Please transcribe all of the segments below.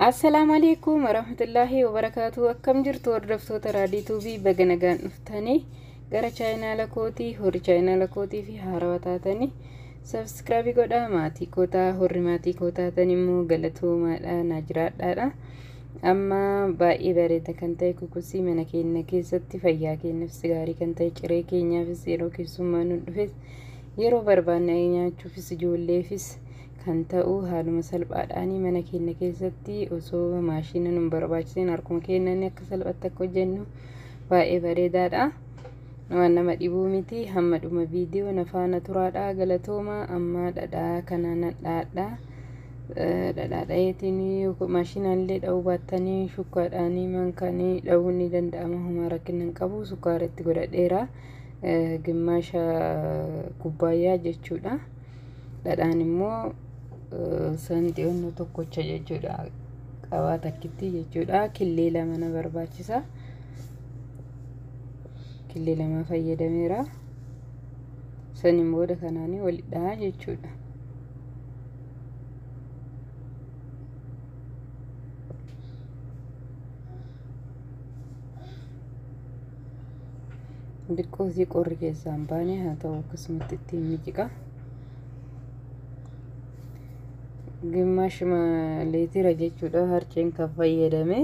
Assalaamu alaikum warahmatullaahi wabarakaatu. Akkam jirtu hordoftoota Raadii Tuubii, baga nagaan dhuftanii gara chaayinaala kootii. Horri chaayinaala kootii fi haarawaa taatanii subscribe godhaa maatii kootaa, horri maatii koo taatan immoo galatoomaadha, naa jiraadhaadha. Amma baay'ee bareeda kan ta'e kukusii mana keenya keessatti fayyaa keenyaafis gaarii kan ta'e, ciree keenyaafis, yeroo keessummaa nu dhufes, yeroo barbaanne nyaachuufis, ijoolleefis kan ta'u, haaluma salphaadhaan mana keenya keessatti osoo maashina nu barbaachiseen harkuma keenyaan akka salphatti akka hojjennu baay'ee bareedaadha. Waan nama dhibuu miti. Hamma dhuma viidiyoo na faana turaadha. Galatooma. Amma dhadhaa kana nan dhaadha. Dhadhaa dhaheetiin, maashinaallee dha'uu baattanii shukkaadhaanii mankaanii dha'uun ni danda'ama. Homaa rakkina hin qabu. Sukkaara itti godhadheera. Gimmaasha kubbaayyaa jechuudha. Dhadhaan immoo sanxiyoonnoo tokkocha jechuudha. Qabaa takkitti jechuudha. Killee 2 na barbaachisa. Killee 2 fayyadameera. Saniin booda kanaanii walidhaa jechuudha. Xiqqoo isii qorri keessaa hin baane haa ta'u, akkasumatti ittiin mijiqa. Gimmaashuma leetira jechuudha harceen kan fayyadame.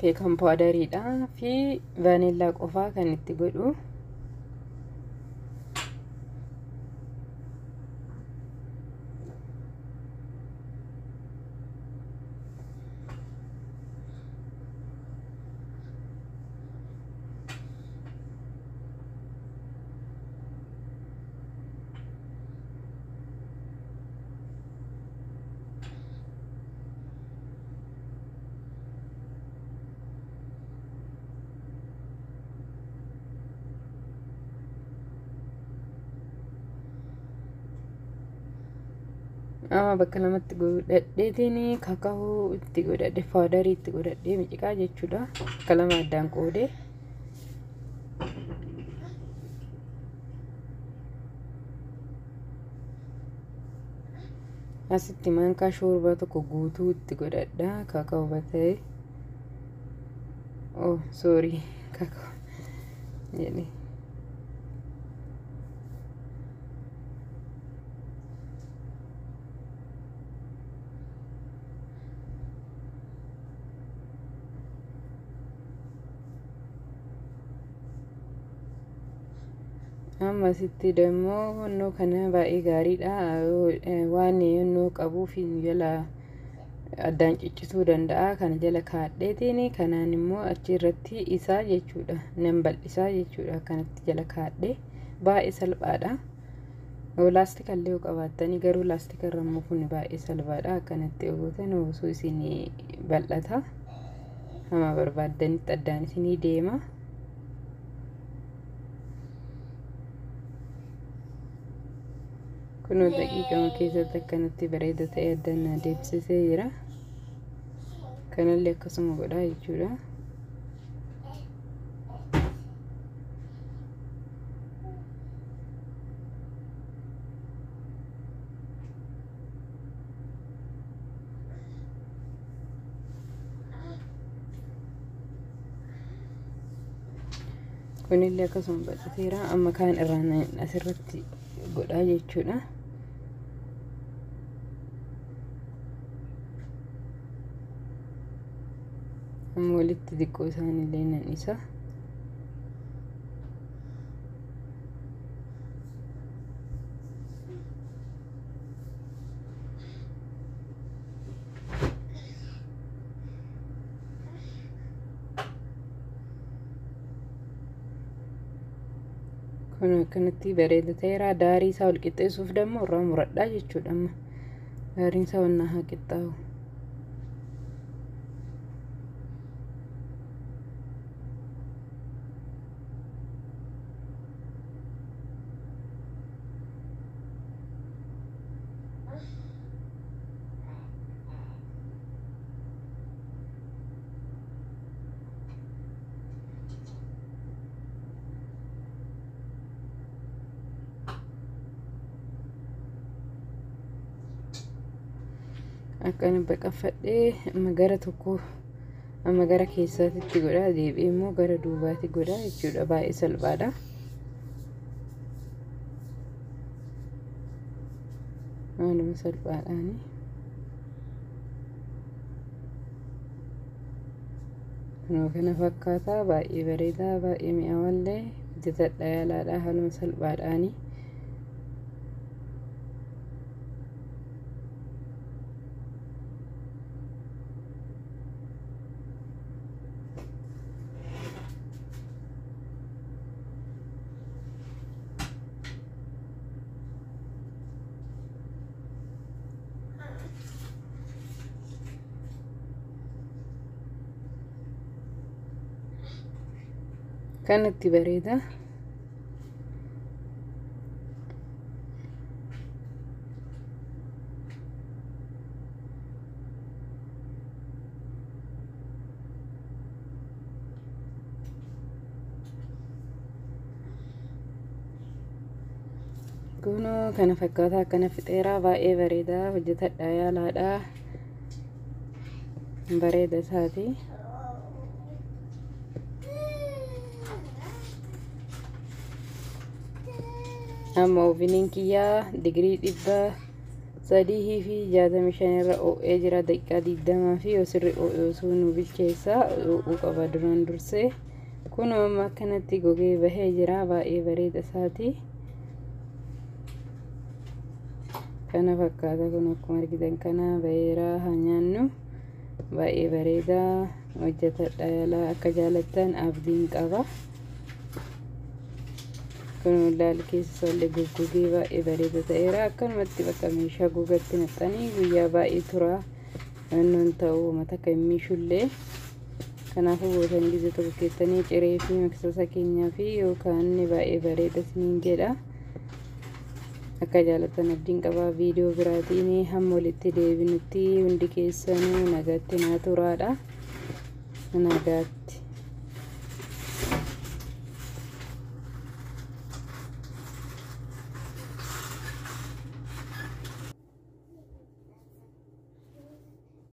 Baking powderiidha fi vaanillaa qofaa kan itti godhu. Amma bakka lamatti godhadheetiin kaka'oo itti godhadhe, powderii itti godhadhee miciqaa jechuudha. Bakka lama addaan qoodee. Asitti maankaa shoorbaa tokko guutuu itti godhadha kaka'oo bata'e. Oh, sorry, kaka'oo jedhe. Amma asitti dammoo honnoo kana baay'ee gaariidha. Waan honnoo qabuuf jala addaan ciccituu danda'a. Kana jala kaadheetiin kanaan immoo achi irratti isaa jechuudha. Nan bal'isaa jechuudha. Akkanatti jala kaadhee baay'ee salphaadha. Laastika illee yoo qabaattanii garuu, laastika irra immoo kun baay'ee salphaadha. Akkanatti yoo gootan osoo isin bal'ata. Hamma barbaaddanitti addaan isinii deema. Kunoo daqiiqama keessatti akkanatti bareeda ta'e addaan na deemsisee jira. Kanallee akkasuma godhaa jechuudha. Kunillee akkasuma bal'ateera. Amma kaan irraan asirratti godhaa jechuudha. Amma walitti xiqqoo isaanillee nan isa. Kun akkanatti bareeda ta'eera. Daarii isaa wal qixxeessuuf dammoo irraa muradhaa jechuudha amma. Gaariin isaa wannaa haa qixxaawu. Akkana baqaffadhee amma gara tokko amma gara keessaatitti godha, deebi'ee immoo gara duubaatti godha jechuudha. Baay'ee salphaadha. Haaluma salphaadhaani. Kunoo kana fakkaata, baay'ee bareedaa, baay'ee mi'aawallee. Hojjetadha, yaalaadha, haaluma salphaadhaani. Kanatti bareeda. Kunoo kana fakkaata, akkana fixeeraa, baay'ee bareedaa, hojjetadha, yaalaadha, bareeda isaati. Amma ooveniin kiyyaa digirii 365 irra oo'ee jira. Daqiiqaa 20 fi yoo sirri oo'ee osoo nu bilcheessa oo'uu qaba duraan dursee. Kunoo amma akkanatti gogee bahee jira, baay'ee bareeda isaati. Kana fakkaata kun akkuma argitan kana baheeraa, haa nyaannu. Baay'ee bareedaa, hojjetadha, yaalaa, akka jaalattan abdiin qaba. Kun laal keessa isaallee goggogee baay'ee bareeda ta'eera. Akkanumatti bakka meeshaa gogatti naqxanii guyyaa baay'ee tura. Naannoon ta'uu mata akka hin miishullee. Kanaafuu gootanii gizee tokko keettanii ciree fi maksasa keenyaa fi yookaan baay'ee bareeda isiniin jedha. Akka jaalattan abdiin qabaa. Viidiyoo biraatiin hamma walitti deebinutti hundi keessanuu nagaatti naa turaadha. Nagaatti.